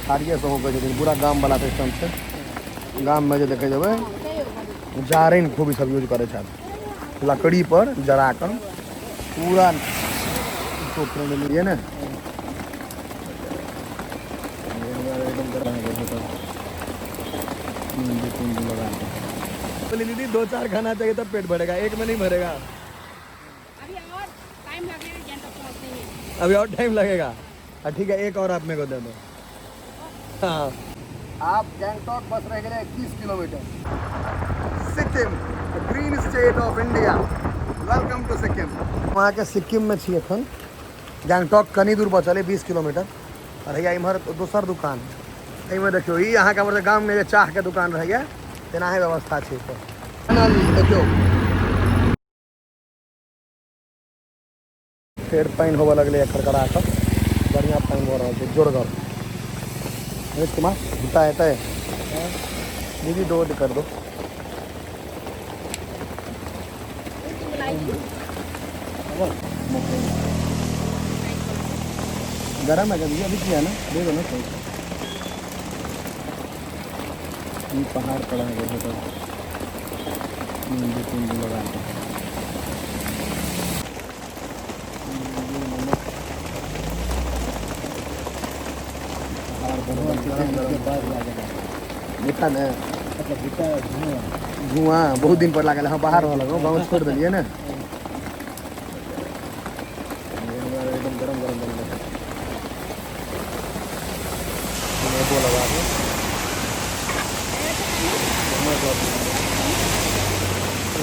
थारिए से होकै छथिन। पूरा गामवला सिस्टम छै। गाममे जे देखै जेबै, जारनि खूब ई सब यूज करै छथि, लकड़ी पर जरा कऽ पूरा इको फ्रेंडली ये ने। नींबू तीम्बू लगा के। बोली दीदी, दो चार खाना चाहिए तब पेट भरेगा, एक में नहीं भरेगा। अभी और टाइम लगेगा गैंगटॉक पहुंचने में। अभी और टाइम लगेगा। हाँ, ठीक है, एक और आप मेरे को दे दो। हाँ, आप गैंगटॉक बस रह गए 21 kilometre. Sikkim, green state of India, welcome to Sikkim. अहाँके सिक्किममे छी एखन, गैंगटॉक कनी दूर बचल है, 20 किलोमीटर। और हैया इम्हर दोसर दुकान, एहिमे देखियौ, ई अहाँके हमर गाममे जे चाहके दुकान रहैया तेनाहे व्यवस्था छै एतऽ। देखियौ, फेर पानि होबऽ लगलै, खड़खड़ा कऽ बढ़िआँ पानि भऽ रहल छै, जोरगर। मनीष कुमार, भुट्टा हेतै? दीदी, दो कर दो। गरम है कभी अभी किया ना, दे दो ना। सही, ई पहाड़ पर आ गए। नींबू तीम्बू लगा के पहाड़ पर गरम गरम भुट्टा ने धुआं बहुत दिन पर लागल। हाँ, बाहर रहऽ लगलहुँ, गाँव छोड़ि देलियै ने। एकदम गरम गरम बनलै। नेबो लगा के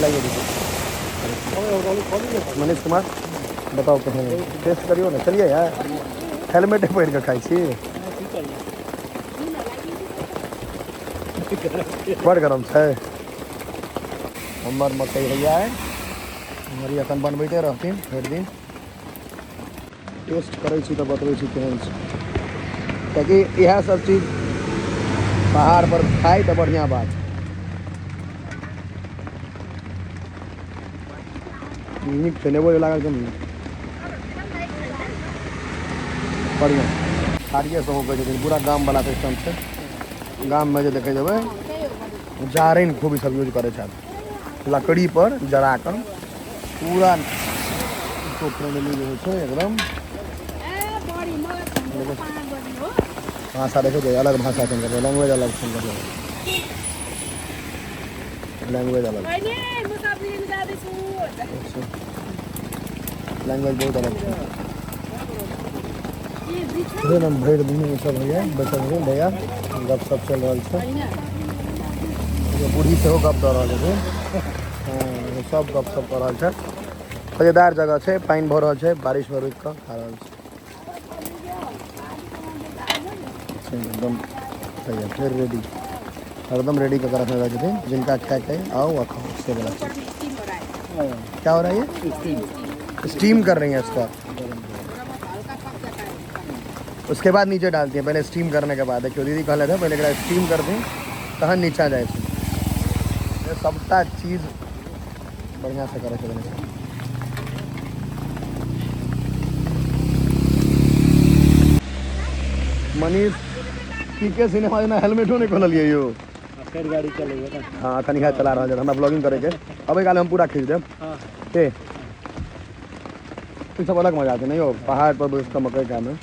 लाइए दीजिए। मनीष कुमार, बताउ केहन, टेस्ट करियौ ने। चलिए यार, हेलमेटे पहिर कऽ खाइ छी। बड़ गरम छै। हमर मकई हैया है, हमर ई एखन बनबैते रहथिन भरि दिन। टेस्ट करै छी तऽ बतबै छी केहन छै, कियाकि इएह सब चीज पहाड़ पर खाइ तऽ बढ़िआँ बात। नीक छै, नेबो जे लागल छै ने, बढ़िआँ। थारिए से होकै छथिन। पूरा गामवला सिस्टम छै। गाममे जे देखै जेबै, जारनि खूब ई सब यूज करै छथि, लकड़ी पर जरा कऽ पूरा इको फ्रेंडली जे होइ छै एकदम। भाषा देखै छै, अलग भाषा छै, लैंग्वेज अलग छै, लैंग्वेज अलग, लैंग्वेज बहुत अलग छै। भरि दिन ई सब होइया, बैठल छथिन भैया, गप सप चलि रहल छै। बूढ़ी सेहो गप दऽ रहल छथिन। हँ, सब गप सप कऽ रहल छै। मजेदार जगह छै। पानि भऽ रहल छै, बारिशमे रुकि कऽ खा रहल छै। एकदम सही है। फेर रेडी, हरदम रेडी कऽ के रखने रहै छथिन, जिनका खायके आउ आ खाओ, से वाला चीज। क्या हो रहा है? ये स्टीम कर रही है इसका, उसके बाद नीचे डालती है। पहले स्टीम करने के बाद, देखियो, दीदी कहले थे, पहले एकरा स्टीम कर दी तहन नीचा जाइ छै। ये सबटा चीज बढ़िया से करै छथिन। मनीष पी के सिनेमा जेना हेलमेटो नहि खोललियै यौ। फेर गाड़ी चलैया ने। हाँ, एखन इएह चला रहल छै। हमरा ब्लॉगिंग करैके अबै काल हम पूरा खींच देब। के ई सब अलग मजा छै ने यौ, पहाड़ पर बैस कऽ मकई खायमे।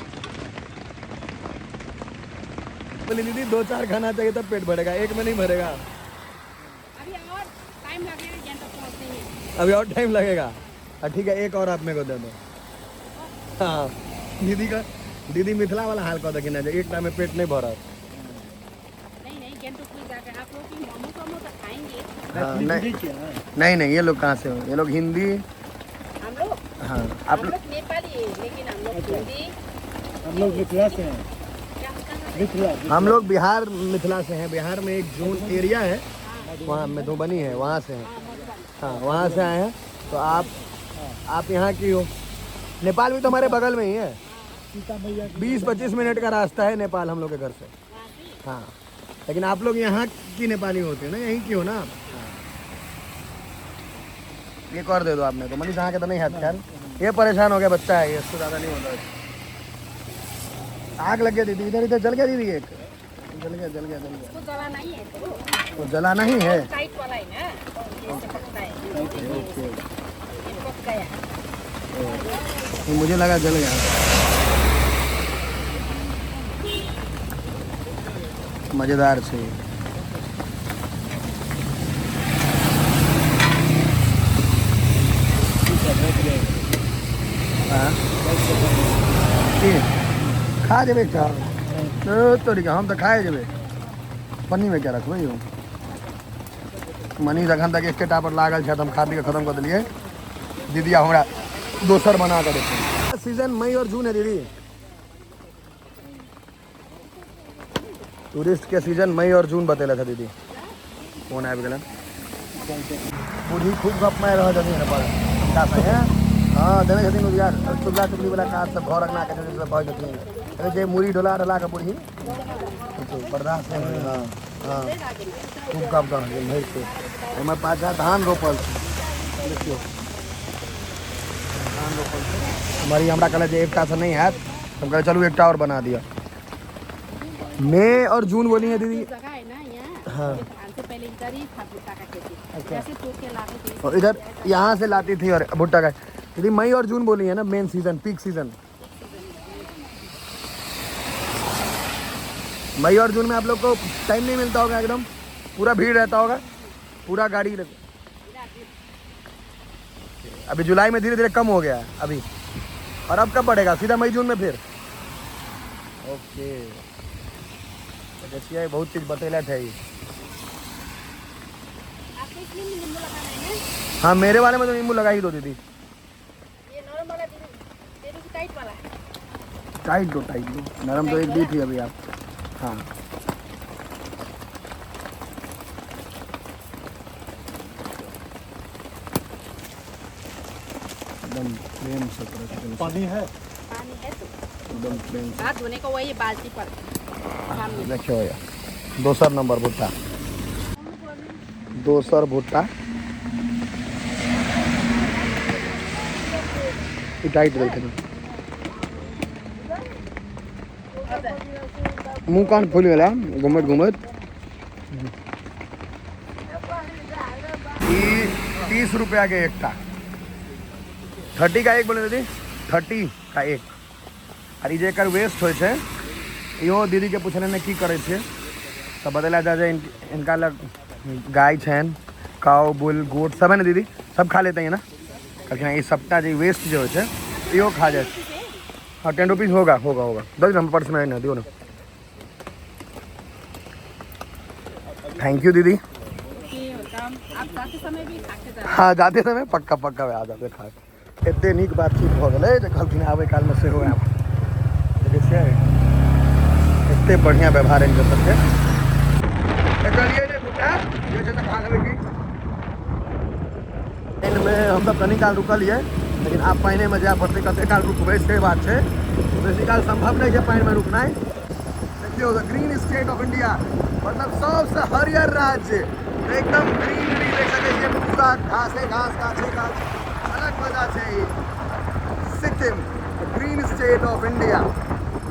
बोली दीदी, दो चार खाना चाहिए तब पेट भरेगा, एक में नहीं भरेगा। अभी और टाइम लगेगा गैंगटॉक पहुंचने में। अभी और टाइम लगेगा। हाँ, ठीक है, एक और आप मेरे को दे दो। हाँ, दीदी का, दीदी मिथिला वाला हाल कह देखिन जे एकटा में पेट नहीं भरत। नहीं नहीं, गैंगटॉक में जाकर आप लोग भी मोमो तोमो तो खाएंगे। हाँ, मैथिली नहीं। बुझै छियै ने? नहीं नहीं, ये लोग कहाँ से हो? ये लोग हिंदी। हम लोग हाँ, आप हम लोग नेपाली है, लेकिन हम लोग हिंदी। हम लोग मिथिला से हैं। क्या कहाँ? मिथिला। हम लोग बिहार मिथिला से हैं। बिहार में एक जोन एरिया है, वहाँ मधुबनी है, वहाँ से हैं। हाँ, वहाँ से आए हैं। तो आप यहाँ की हो? नेपाल भी तो हमारे बगल में ही है। सीता मैया की। 20-25 मिनट का रास्ता है नेपाल हम लोग के घर से। हाँ, लेकिन आप लोग यहाँ की नेपाली होते हो ना? यहीं की हो ना आप? हाँ। एक और दे दो आपने तो। मनीष, अहाँ के तो नहीं है ख्याल। ये परेशान हो गया, बच्चा है ये, इसको ज़्यादा नहीं होता। आग लग गया दीदी, इधर इधर जल गया दीदी, एक जल गया जल गया जल गया। इसको जलाना ही है तो। तो जलाना ही है। टाइट वाला है ना, तो ये से पकता है। Okay okay. ये पक गया। तो मुझे लगा जल गया। मजेदार से। हाँ की खा जेबै का तोरी के, हम तऽ खाए जेबै। पन्नी में क्या रखबै यौ? मनीष अखन तक एकेटा पर लागल छै, हम खा पी के खत्म कऽ देलियै। दीदी आब हमरा दोसर बना कऽ देतै। सीजन मई और जून है दीदी, टूरिस्ट के सीजन मई और जून बतेले था दीदी। फोन आबि गेलन। बूढ़ी खूब गप मारि रहल छथिन पर हुनका संगे। हँ देने छथिन उजियार चुगला चुगली वाला काज सब घर अंगना के जे सब कहै छथिन। अरे जे मुड़ी डोला डोला के बूढ़ी बर्दाश्त नहि होइ। हँ हँ खूब गप दऽ रहल भरि छै। एहिमे पाछा धान रोपल छै, देखियौ धान रोपल छै। हमर ई हमरा कहलक जे एकटासँ नहि हैत, हम कहलियै चलू एकटा आओर बना दिअ। मई और जून बोली है दीदी। जगह है ना यहाँ। हाँ। धान से पहले इधर ही था भुट्टा का खेती। जैसे तोड़ के लाते थे। और इधर यहाँ से लाती थी और भुट्टा का। दीदी मई और जून बोली है ना, मेन सीजन, पीक सीजन। मई और जून में आप लोग को टाइम नहीं मिलता होगा, एकदम पूरा भीड़ रहता होगा, पूरा गाड़ी। अभी जुलाई में धीरे धीरे कम हो गया है अभी, और अब कब बढ़ेगा? सीधा मई जून में फिर। ओके देखिए बहुत चीज़ बतेला था ये। आपको इसमें भी नींबू लगाना है ना? हाँ मेरे वाले में तो नींबू लगा ही दो दीदी। ये नरम वाला दे दो कि टाइट वाला? टाइट दो, टाइट दो, नरम तो एक दी थी अभी आप। हाँ एकदम प्रेम से करो, एकदम से। पानी है? पानी है तो एकदम प्रेम से। हाथ धोने का वही बाल्टी पर सामने। देखियो भैया दोसर नंबर भुट्टा, दोसर भुट्टा ई टाइट देलखिन। मुँह कान फूलि गेलै घुमैत घुमैत। ई 30 रुपया के एकटा, 30 का एक बोले दीदी, 30 का एक। और ई जे एकर वेस्ट होइ छै, इहो दीदी के पुछने ने की करै छियै, तऽ बतेला जा जे इनका लग गाय छनि, काउ बुल गोट सब है ना दीदी, सब खा लेते हैं ना। कहलखिन ई सबटा जे वेस्ट जे होइ छै इहो खा जाइ छै। हाँ 10 रुपीज़ होगा होगा होगा, दस हम पर्स में है ना, दियो ना। Thank you दीदी। आप जाते समय भी खा के जाना। हाँ जाते समय पक्का पक्का आ जाते खा। एते नीक बातचीत भऽ गेलै जे कहलखिन आबै कालमे सेहो आयब। देखै छियै एते बढ़िआँ व्यवहार हिनकर सबके। कहलियै जे भुट्टा जे छै से खा लेबै की। ट्रेनमे हमसब कनी काल रुकलियै, लेकिन आब पानिमे जाय पड़तै। कते काल रुकबै से बात छै, बेसी काल सम्भव नहि छै पानिमे रुकनाइ। देखियौ the green state of India, मतलब सबसँ हरियर राज्य, एकदम ग्रीनरी देख सकै छियै, पूरा घासे घास गाछे गाछ, अलग मजा छै ई। Sikkim the green state of India,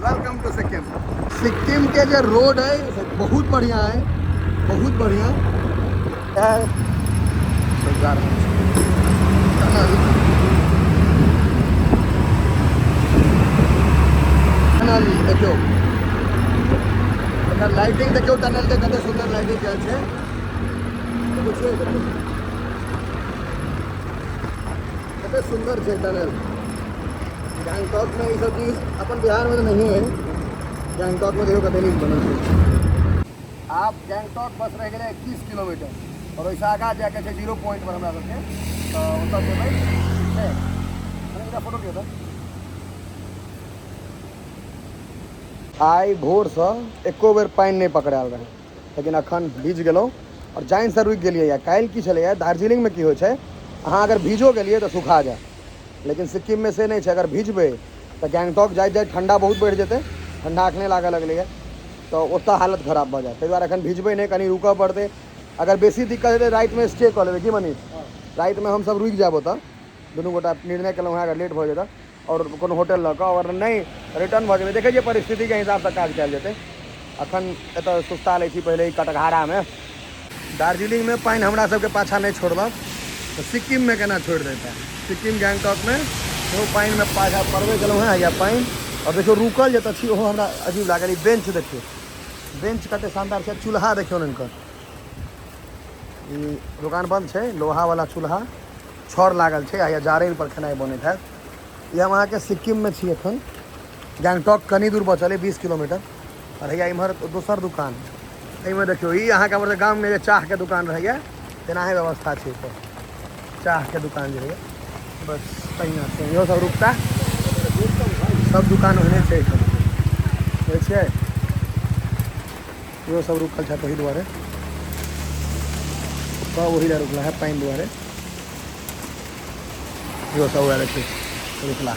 welcome to Sikkim. Sikkim के जे रोड है से बहुत बढ़िया है, बहुत बढ़िया है। जा रहल छी। टनल देखियौ, एकर लाइटिंग देखियौ, टनल के कते सुंदर लाइटिंग कयल छै। देखै छियै कते सुंदर छै टनल। गैंगटॉक में ई सब चीज अपन बिहार में तो नहीं है, गैंगटॉक में देखियौ कते नीक बनल छै। आब गैंगटॉक बस रहि गेलै 21 किलोमीटर, और ओहिसँ आगाँ जाके छै 0 पॉइंट पर हमरा सबके, तऽ ओतऽ जेबै। ठीक छै, एकटा फोटो लिअ तऽ। आइ भोरसँ एको बेर पानि नहि पकड़ायल रहै, लेकिन अखन भीज गेलहुँ और जानिसँ रुकि गेलियै। काल्हि की छलैए दार्जिलिंगमे की होइ छै, अहाँ अगर भीजो गेलियै तऽ सुखा जायत, लेकिन सिक्किममे से नहि छै। अगर भीजबै तऽ गैंगटॉक जाइत जाइत ठंडा बहुत बढ़ि जेतै, ठंडा अखने लागऽ लगलैए, तऽ ओतऽ हालत खराब भऽ जायत। ताहि दुआरे एखन भीजबै नहि, कनि रुकऽ पड़तै। अगर बेसी दिक्कत हेतै रातिमे स्टे कऽ लेबै की मनीष? रातिमे हमसब रुकि जायब ओतऽ, दुनू गोटा निर्णय केलहुँ हँ। अगर लेट भऽ जेतै आओर कोनो होटल लऽ कऽ, आओर नहि रिटर्न भऽ जेबै। देखै छियै परिस्थितिके हिसाबसँ काज कयल जेतै। अखन एतऽ सुस्ता लै छी पहिले ई कटघारामे। दार्जिलिंगमे पानि हमरा सबके पाछा नहि छोड़लक तऽ सिक्किममे केना छोड़ि देतै। सिक्किम गैंगटॉकमे सेहो पानिमे पाछा पड़बे केलहुँ हेँ। या पानि आओर देखियौ रुकल जतऽ छी ओहो हमरा अजीब लागल। ई बेंच देखियौ, बेंच कते शानदार छै। चूल्हा देखियौ ने हिनकर, ई दोकान बंद छै, लोहावला चूल्हा छड़ लागल छै आ या जारनि पर खेनाइ बनैत हैत। ई हम अहाँके सिक्किममे छी एखन, गैंगटॉक कनि दूर बचल अइ 20 किलोमीटर। आओर हैया इम्हर दोसर दुकान, एहिमे देखियौ ई अहाँके हमर गाममे जे चाहके दुकान रहैए तेनाहे व्यवस्था छै। एतऽ चाहके दुकान जे रहैए बस तहिना छै। इहो सब रुकता, सब दुकान ओहने छै एहिठाम, देखै छियै। इहो सब रुकल छै ओहि दुआरे, सब ओहि लए रुकला है पानि दुआरे। इहो सब वएह देखियौ रुकला।